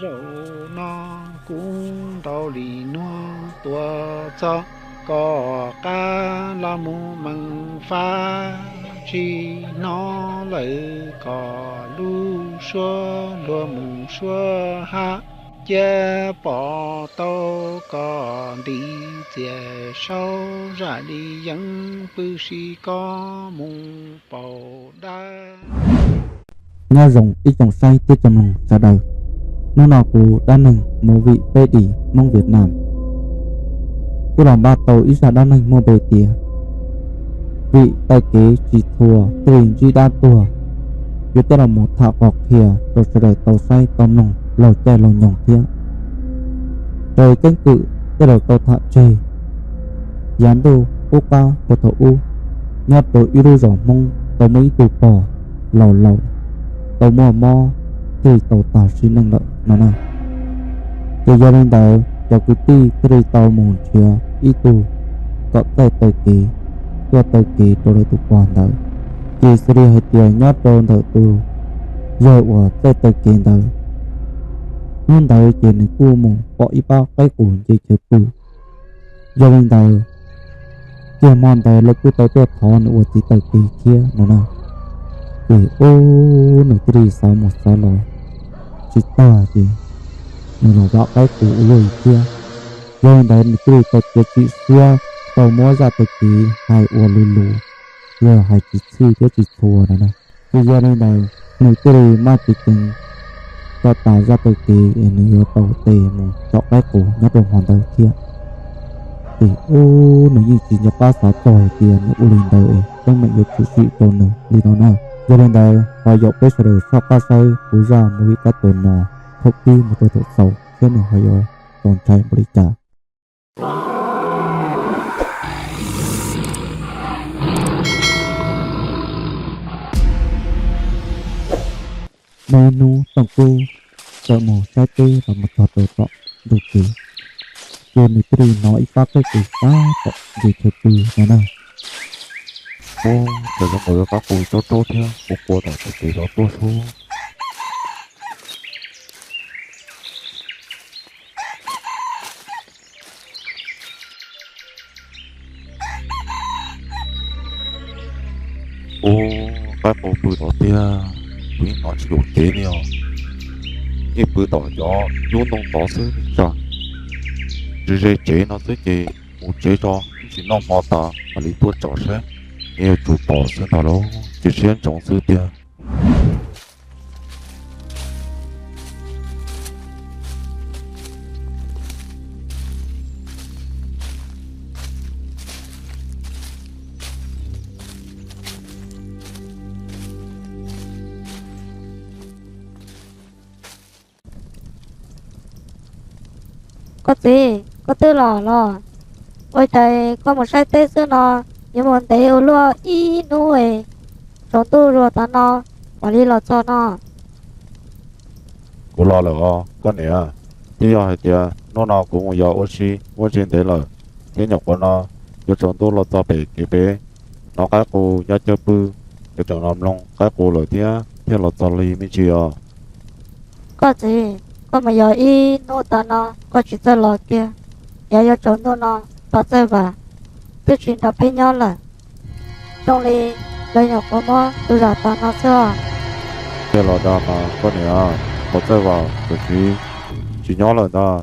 Zaum no kuv ntaus li nuav tuaj txog koj qab los mus meem fab, tsis hnov lawm koj lub suab luag mus suab hab, cia pom tau koj nti txias saud zaj li yeeb pw si koj mus pauv dab. Nyob zoo ib tsoom saib thiab tsoom mloog sawv daws, hnub no kuv dab neeg movie peb D Hmoob Việt Nam kuj los npaj tau ib zaj dab neeg muaj npe tias vim taw kev tsis txhua thiaj li ntsib dab tuag. Yuav coj los mus tham qhov qhia rau sawv daws tau saib tau mloog laug caij laug nyoog thiab. Raws keeb kwm tej laus tau tham tseg, yav ntuj qub qab puag thaum ub, nyob rau ib lub zos Hmoob tau muaj ib tug pog laus laus tau muaj mob thiaj li tau tag sim neej lawm no na. Ces yog li ntawd cov kwv tij thiaj li tau mus nrhiav ib tug kom txawj taw kev tuaj taw kev rau lawv tus pog ntawd. Ces xws li hais tias nyob rau ntawm tus yawg uas txawj taw kev ntawd, hnub ntawd ces nws kuj mus pom ib pab qaib qus nce chaw pw. Yog li ntawd, kiag hmo ntawd lawv kuj tau tuaj thov nws ua txiv taw kev thiab no na. Ces ub, nws thiaj li xav mus xav los tsis tag ces nws los vam qaib qus ua luaj li thiab. Yog li ntawd nws thiaj li tau txiav txim siab tau muab zaj taw kev hais ua luv luv, yog hais tsis txhij thiab tsis txhua no na. Ces yog li ntawd nws thiaj li maj ceev ceev tso tas zaj taw kev es nws yuav tau tes mus tsom qaib qus nyob rau hmo ntawd thiab. Ces ub, nws yeej tsis nco qab xav txog hais tias nws ua li ntawd es teeb meem yuav tshwm sim rau nws li no na. Yog li ntawd thov yaum peb sawv daws soj qab saib kuv zaj movie kab tua no thaum pib mus rau thaum xaus saib nws ho yuav txaus ntshai npaum li cas. Muaj ib hnub Tooj Kub txawm mus saib teb los mus txog rau tom ntug kev, ces nws thiaj li hnov ib pab qaib qus tab tom nce chaw pw no na. Ub, cas zoo nkaus li qaib qus tsaub tsaub thiab quaj quaj tom ntug kev zov tuaj sub. Ub, qaib qus pw tod tiag, kuv yeej hnov tsis lus kev li os. Yeej pw tom cov nyuj ntoo tod xwb tsa. Ze ze tsev no xwb ces mus tsev tso, ib ntsis noj hmo tas mam li tuaj tsom saib, es yuav tsum pom xwb ntag lauj, cia siab ntsoov xwb tiag. Koj txiv, koj twb los los? Ua cas koj mus saib teb xwb no, yuav mus ntev ua luaj ib hnub, tsaus ntuj zuag tav no mam li los txog no? Kuv los lawm os koj niam. Twb yog hais tias hnub no kuv mus yos ua si muaj tsis ntev lawm, thiab nyuam qhuav no yuav tsaus ntuj los txog pem kev peb, hnov qaib qus nyob cawj pw, yuav tsum los mloog qaib qus lawm thiab thiaj los txog li me ntsis os. Koj txiv, koj mus yos ib hnub tav no koj tsis txawj los kiag, yav yuav tsaus ntuj no pov txawj vam twb tsis nrog peb nyob lawm. Zoo li lawv nyuam qhuav muab tus zam tas no xwb. Thiaj los dag mas koj niam, pov txawj vam txawm tsis, tsis nyob lawm ntag.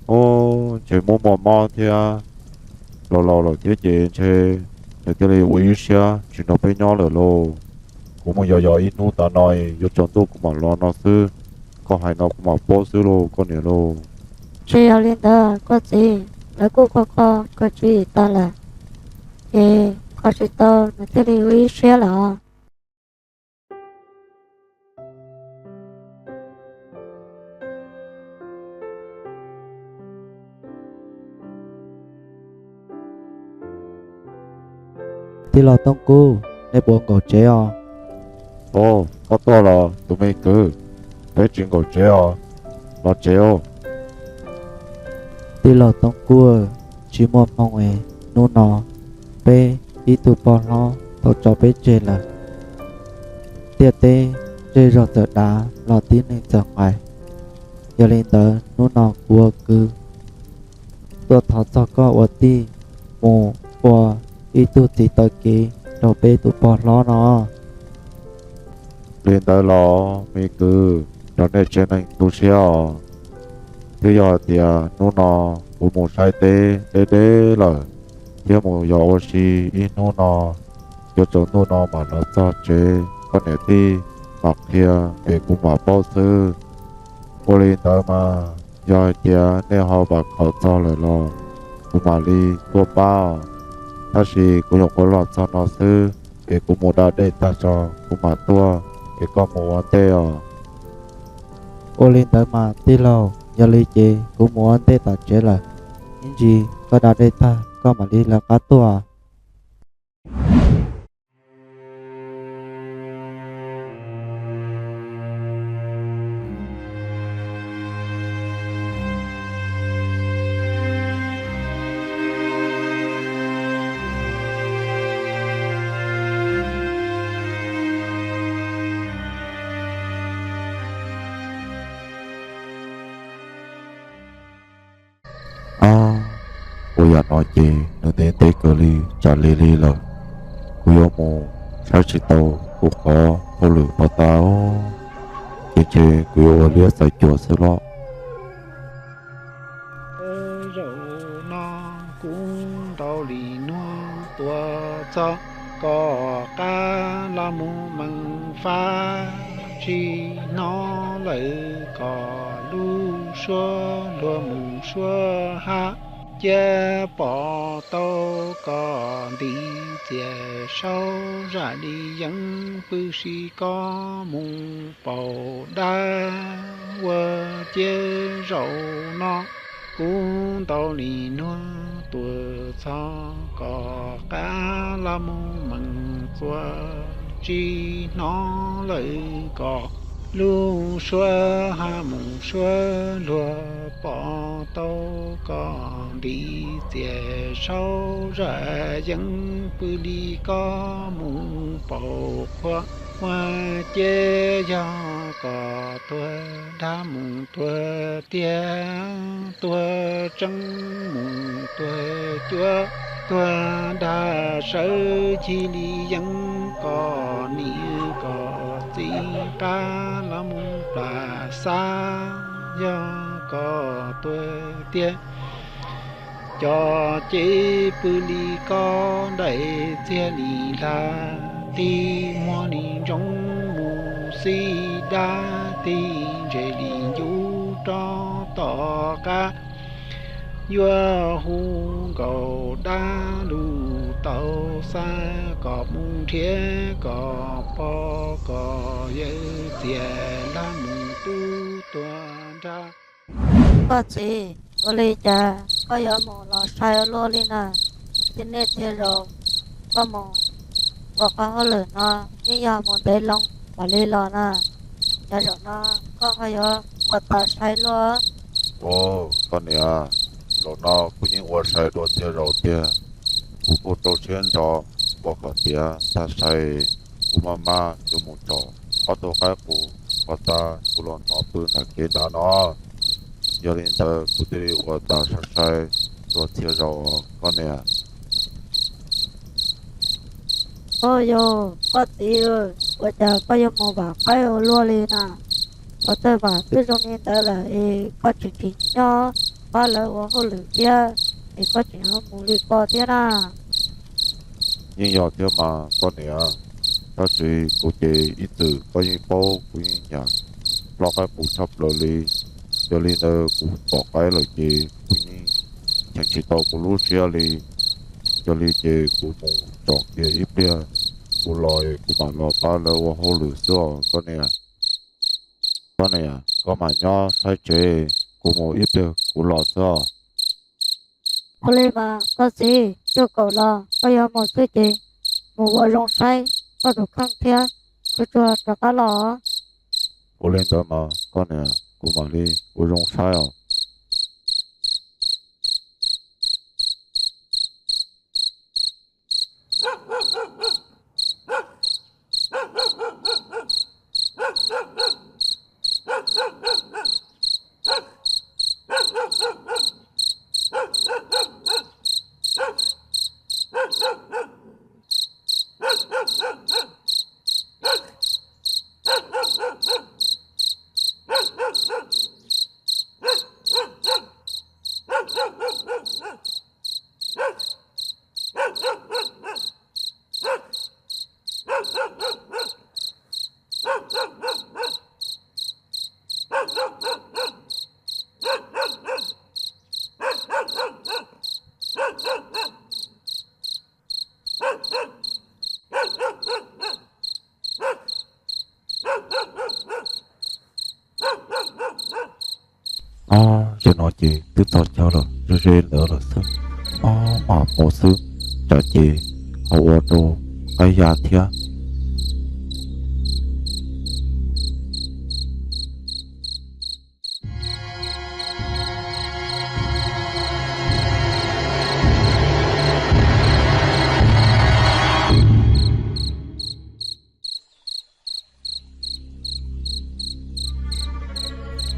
Ub, ntshe muaj muaj mob thiab, laus laus lawm thiab ces ntshe nws thiaj li ua ib siab tsis nrog peb nyob lawm lauj. Kuv mus yos yos ib hnub tav no, yuav tsaus ntuj kuv mam los no xwb. Koj hais no kuv mam paub xwb lauj koj niam lauj. Tsis yog li ntawd koj txiv, lawv kuj kho kho kawg tsis tas lawm, ces kho tsis tau nws thiaj li ua ib siab lawm os. Tij laug Tooj Kub, nej puas nkaum tsev os? Au, koj tuaj los tus me kwv, peb tsis nkaum tsev os, los tsev os. Tij laug Tooj Kub, tsis muaj hmoo es hnub no peb ib tug poj hlob tau tso peb tseg lawm. Ntiaj teb zej zog txawm dav los tib neeg txawm nqaim. Yog li ntawd hnub no kuv ua kwv tuaj thov txog koj ua tij mus ua ib tug txiv taw kev rau peb tus pog hlob no. Li ntawd los me kwv, nrog nej tsev neeg tu siab os. Twb yog hais tias hnub no kuv mus saib teb deb deb lawm, thiab mus yos ua si ib hnub no, yuav tsaus ntuj no mam los txog tsev, koj niam tij mam qhia es kuv mam paub xwb. Ua li ntawd mas yog hais tias nej ho vam khom txog lawm los kuv mam li tuaj pab. Tab sis kuv nyuam qhuav los txog no xwb, es kuv mus da dej tag tso kuv mam tuaj, es koj mus ua ntej os. Ua li ntawd mas tij laug, yog li ces kuv mus ua ntej tom tsev lawm. Ib ntsis koj da dej tag koj mam li lawv qab tuaj. Ab, ua yam no ces nws ntev ntev kawg li tsam li li lawm. Kuv yuav mus saib tsis tau kuv qhov hauj lwm pov tas, ces ntshe kuv yuav ua liab xav cuag xwb los. Zaum no kuv ntaus li nuag tuaj txog koj qab los mus meem fab, tsis hnov lawm koj lub suab luag mus suab hab. Cia pom tau koj ntiv txias saub zaj li yeeb pw si koj mus paum dab. Ua ciav zaum no kuv ntaus li nuag tuaj txog koj qab los mus meem txuas, tsis hnov lawm koj lub suab hab mus suab luag. Pom tau koj ntiv txias saub zaj yeeb pw li koj mus paum qhua. Ua ciav yog koj tuag dab mus tuag tiag, tuag tseeb mus tuag cuab, tuag dab sawv cig li yeeb. Koj niam koj txiv qab los mus plam xab, yog koj tuag tiag. Cov cev pw li koj daim txiag li hla, tig muag li ntsoov mus xib dab, tig ntses li ncuv rov tom qab. Yuav hu nkaus dab lug tau xav kom mus nrhiav kom pom kom yawm txias lag mus tub tuag nrag. Koj txiv, ua li cas koj yuav mus los sai ua luaj li na? Ces nej txiag zaus koj mus ua qhov hauj lwm no yeej yog mus ntev loo mam li los na, cas zaum no koj ho yuav ua tag sai luaj? Ua, koj niam, zaum no kuv yeej ua sai dua txiag zaus tiag. Kuv kuj rau siab ntso ua kom tiav tag sai, kuv maj maj yuav mus tsom ob tug qaib qus kom tas kuv los hnov pw nram kev nrad no. Yog li ntawd kuv thiaj li ua tag sai sai dua txiag zaus os koj niam. Au yog, koj txiv, ua cas koj yuav mus vam qaib ua luaj li na? Qhov txawj vam twb zoo li ntawd lawm es koj tseem tsis nyob pab lawv ua hauj lwm thiab, es koj tseem ho mus li ko thiab na. Yeej yog thiab mas koj niam, tab sis kuv ces ib txwm koj yeej paub kuv yeej nyiam ploj qaib qus tshaj plaws li. Yog li ntawd kuv pom qaib lawm ces kuv yeej cheem tsis tau kuv lub siab li. Yog li ces kuv mus tsom kiag ib pliag, kuv los kuv mam los pab lawv ua hauj lwm xwb os koj niam. Koj niam, koj mam nyob saib tsev, kuv mus ib pliag kuv los xwb os. Ua li mas koj txiv, cuaj kaum los koj yuav mus xwb ces mus ua zoo saib koj tus kheej thiab, tsuag tsuag rov qab los. Ua li ntawd mas koj niam, kuv mam li ua zoo saib os. Ob, yog no ces twb txog chaw lawm, ze ze ntawd lawm xwb. Ob, mam mus xwb, tsam ces ho ua rau qaib ya thiab.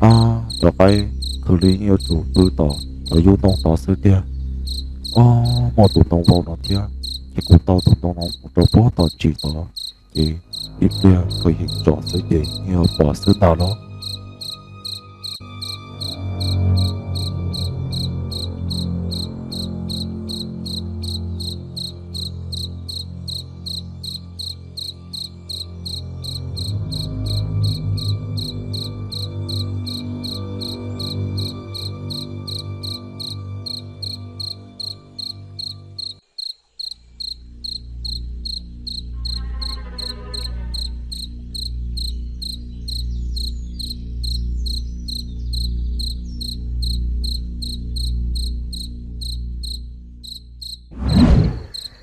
Ab, cov qaib khaws li yeej yuav tsum pw tom cov yub ntoo tod xwb tiag. Ob, muaj tus ntoo vau no thiab, ces kuv tau tus ntoo no mus rau puag tom tsim tod, ces ib pliag khaws yees tsom xwb ces yeej yuav pom xwb ntag lauj.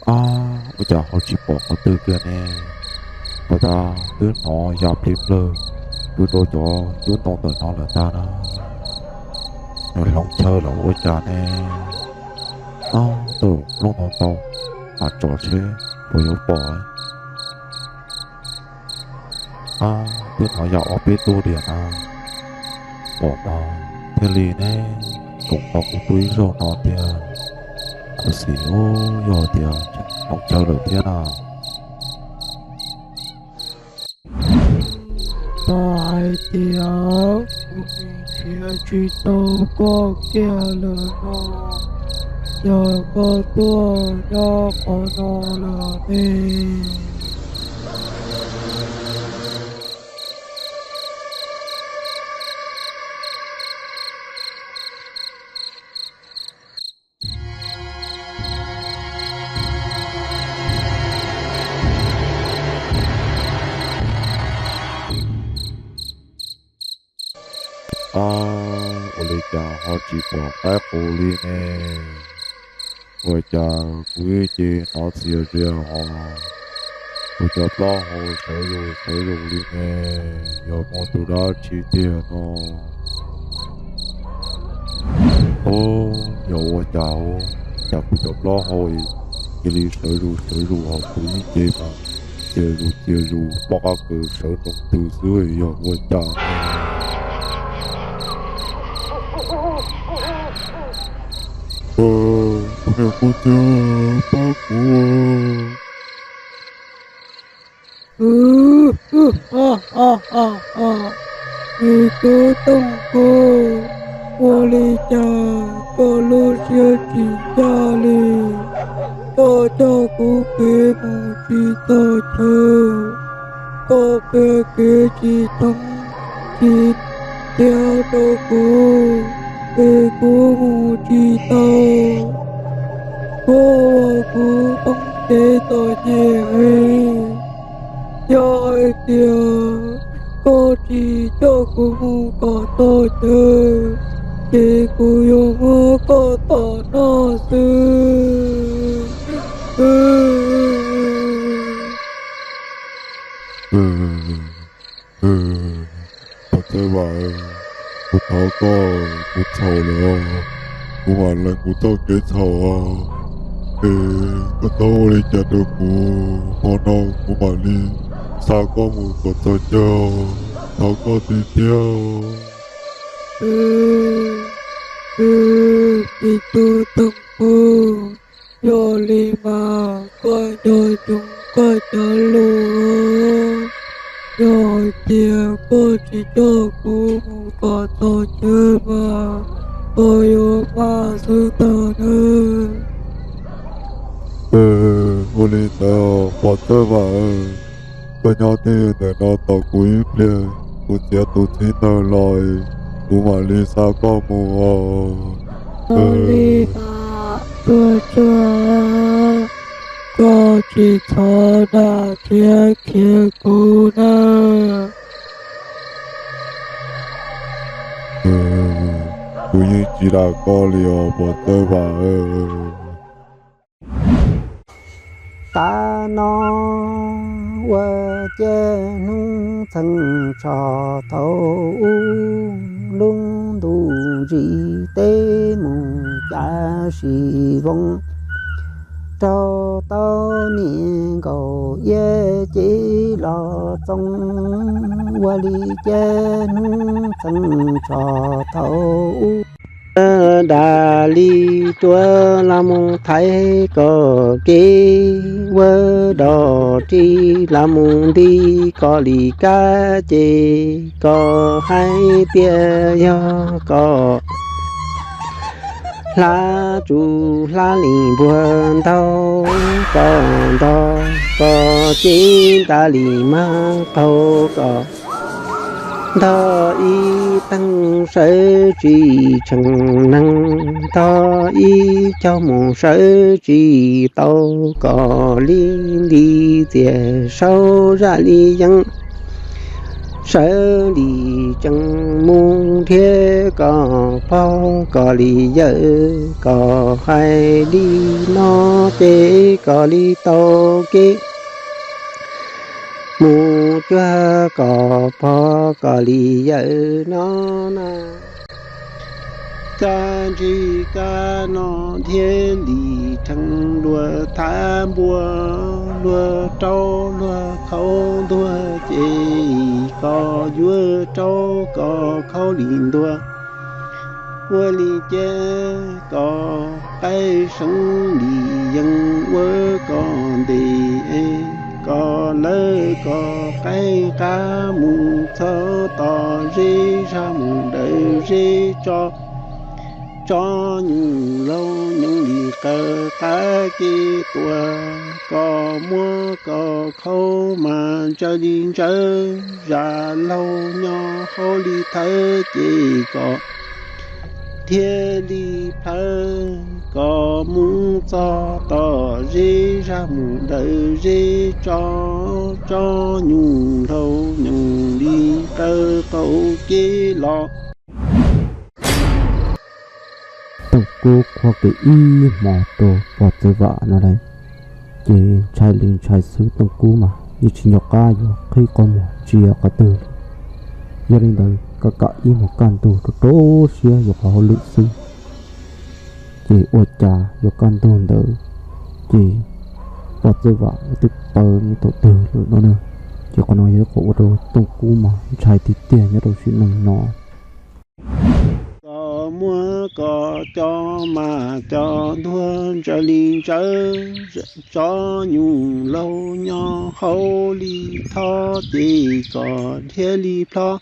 Ab, ua cas ho tsis pom qhov twg kiag ne? Puas tas twb hnov ya plig plawg pw rau cov yub ntoo ntawm no lawm ntag na. Nws hloov chaw los ua cas ne? Ab, tau lub no tau, mam tsom seb puas yuav pom. Ab, twb hnov ya ob peb tug diam na. Pom mas thiaj li ne, koom qhov kuv pw ib zaug no tiag. Khuv xim, yog tias hloov chaw lawm thiab na. Txawm hais tias kuv nim nrhiav tsis tau koj kiag lawm no, yog koj tuaj nyob qhov no lawm ne? Ab, ua li cas ho tsis pom qaib qus li ne? Ua cas kuv ib ce hnov txias zias hos kuv cov plaub hau sawv zus sawv zus li ne? Yog muaj tus dab tsi tiag no? Ub, yog ua cas, cas kuv cov plaub hau cia li sawv zus sawv zus hos kuv ib ce mas txias zus txias zus, pob qab kaws sawv nroo ntws xwb, yog ua cas? Tus niam kuv txiv pab kuv. Me tub Tooj Kub, ua li cas koj lub siab tsis ncaj li? Koj coj kuv kev mus tsis txog chaw, koj qhia kev tsis thoob, tsis tiav rau kuv, es kuv mus tsis tau. Koj ua kuv poob kev txom nyem heev. Yog hais tias koj tsis coj kuv mus kom txog chaw, ces kuv yuav muab koj tom noj xwb. Pov thawj vam, kuv thov koj, kuv txhaum lawm, kuv mam lees kuv txoj kev txhaum. Es koj txhob ua li cas rau kuv, hmo no kuv mam li xa koj mus kom txog chaw, thov koj tiag tiag. Me tub Tooj Kub, yog li mas koj nco ntsoov koj cov lus. Yog hais tias koj tsis coj kuv mus kom txog chaw mas koj yuav maj xwb ntag nawb. Ua li ntawd pov thawj vam, koj nyob twj ywm ntawm no tos kuv ib pliag, kuv txiav tus txhiv ntawd los kuv mam li xa koj mus os. Ua li mas tuaj tsuag, koj tsis txhob dag thiab khiav kuv nawb. Kuv yeej tsis dag koj li os pog Txawj Vam. Tav no ua ciav hnub txheej tsho thaum ub, lub ntuj ntsis teb mus cav sis voos, raug tau niam nkaum iab cev los txoov, ua li ciav hnub txheej tsho thaum ub. Dag li ruam los mus thaiv koj kev, ua dog ris los mus nti koj li kab ces koj hais tias yog koj hlab tsuj hlab li npuag ntaug koj ntog koj cev nta li mab qaug koj ntog ib teeg sawv tsis tshee neeg ntog ib caug mus sawv tsis tau koj li nti txias saub zaj li yeeb sawv li tsees mus nrhiav koj pog koj li yawm koj hais li no ces koj li tau kev mus cuag koj pog koj li yawm no na. Kab ntsig kab no thiaj li rhees luag thav npua, luag rau luag khaub ntuag ces koj yuav rau koj khaub li ntuag. Ua li ces koj qaib seev li yees ua koj ntes, koj lawv koj qaib qab mus txog tom zeb zag mus daws zeb tso. Tso nyuj laug nyoos li qawv qab kev tuaj, koj muab koj khaub mas ntsaws li ntsaws, zaj laug nyob hauv li thawv ces koj thiaj li plhawv, koj mus txog tom zeb zag mus daws zeb tso. Tso nyuj laug nyoos li qawv qaum kev los. Tooj Kub qhuab kev ib hmo rau pog Txawj Vam no lawm, ces ntshai li ntshai xwb Tooj Kub mas yeej tsis nco qab yuav qhib qhov muag ntsia qhov twg li. Yog li ntawd koj kam ib hmos kaj ntug rau rau siab yuav qhov hauj lwm xwb. Ces ua cas yuav kaj ntug ntawd ces pog Txawj Vam twb paws mus thaum twg lawm no na. Ces qhov no yog ib qhov ua rau Tooj Kub mas ntshai tiag tiag nyob rau sim neej no. Koj muab koj cov mas cov ntuag ntsaws li ntsaws, tso nyuj laug nyob hauv li thawv ces koj thiaj li plhawv,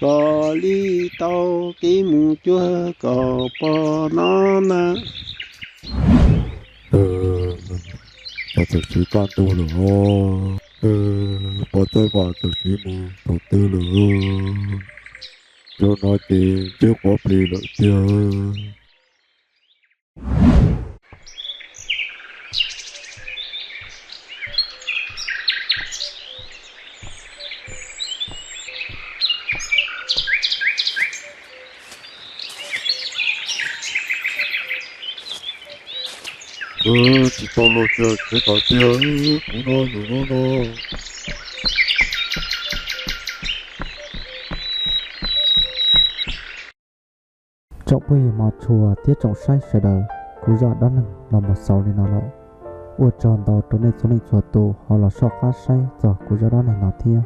koj li tau kev mus cuag koj pog no na. Pog txawm siv kaj ntug lawm, pog Txawj Vam txawm siv mus thaum twg lawm. Zaum no ces ntsib quav plis lawm tiag. Tsis tau los kiag tsev kom tiag, kuv no nws no no. Tsoom phooj ywg hmov tshua thiab tsoom saib sawv daws, kuv zaj dab neeg los mus xaus li no lawm. Ua tsaug ntau rau nej txhua leej txhua tus ho los soj qab saib txog kuv zaj dab neeg no thiab.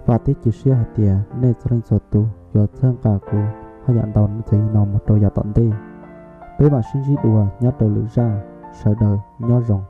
Vam thiab cia siab hais tias nej txhua leej txhua tus yuav txhawb nqa kuv haj yam ntau txog li no mus rau yav tom ntej. Peb mam sib ntsib dua nyob rau lwm zaj, sawv daws nyob zoo.